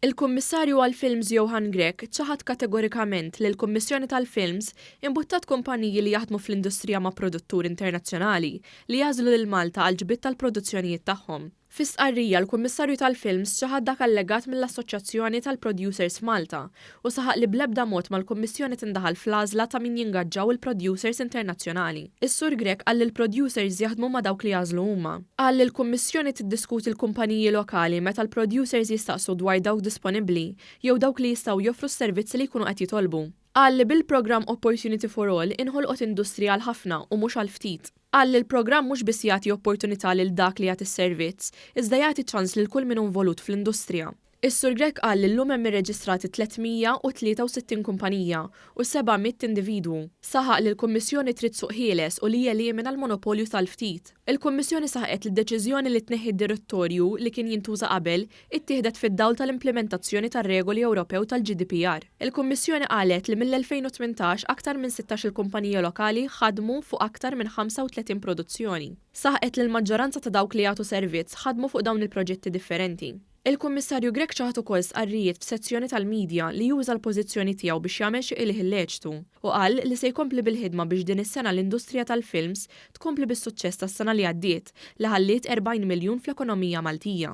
Il-Kummissarju għall-Films Johann Grech ċaħad kategorikament li l-Kummissjoni tal-Films imbuttat kumpaniji li jaħdmu fl-industrija ma' produttur internazzjonali li jagħżlu lil Malta għall-ġbid tal-produzzjonijiet tagħhom. Fi stqarrija, l-Kummissarju tal-Films ċaħad dak allegat mill-Assoċjazzjoni tal-Producers f'Malta u saħaq li bl-ebda mod ma l-Kummissjoni tindaħal fl-għażla ta' min jingaġġaw il-producers internazzjonali. Is-Sur Grech qal li l-producers jaħdmu ma' dawk li jagħżlu huma. Qal li l-Kummissjoni tiddiskuti l-kumpaniji lokali meta l-producers jistaqsu dwar dawk disponibbli jew dawk li jistgħu joffru s-servizzi li jkunu qed jitolbu. Qal li bil-programm Opportunity for All inħolqot industrija għal ħafna u mhux għal ftit. Qal li l-programm mhux biss jagħti opportunità lil dak li jagħti s-servizz, iżda jagħti ċans lil kull min hu involut fl-industrija. Is-Sur Grech qal li llum hemm irreġistrati 363 kumpanija u seba' mitt individwu. Saħaq li l-Kummissjoni trid suq ħieles u li jelimina l-monopolju tal-ftit. Il-Kummissjoni saħqet li d-deċiżjoni li tneħħi d-direttorju li kien jintuża qabel ittieħdet fid-dawl tal-implimentazzjoni tar-regoli Ewropew tal-GDPR. Il-Kummissjoni qalet li mill-2018 aktar minn 16-il kumpanija lokali ħadmu fuq aktar minn 35 produzzjoni. Saħqet li l-maġġoranza ta' dawk li jagħtu servizz ħadmu fuq dawn il-proġetti differenti. Il-Kummissarju Grech ċaħad ukoll stqarrijiet f'sezzjoni tal-media li juża l-pożizzjoni tiegħu biex jagħmel xi qligħ illeċtu u qal li se jkompli bil-ħidma biex din is-sena l-industrija tal-films tkompli bis-suċċess tas-sena li għaddiet li ħalliet 40 miljun fl-ekonomija Maltija.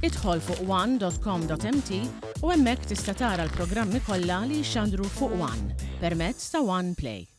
Idħol fuq one.com.mt u hemmhekk tista' tara l-programmi kollha li jixxandru fuq One permezz ta' One Play.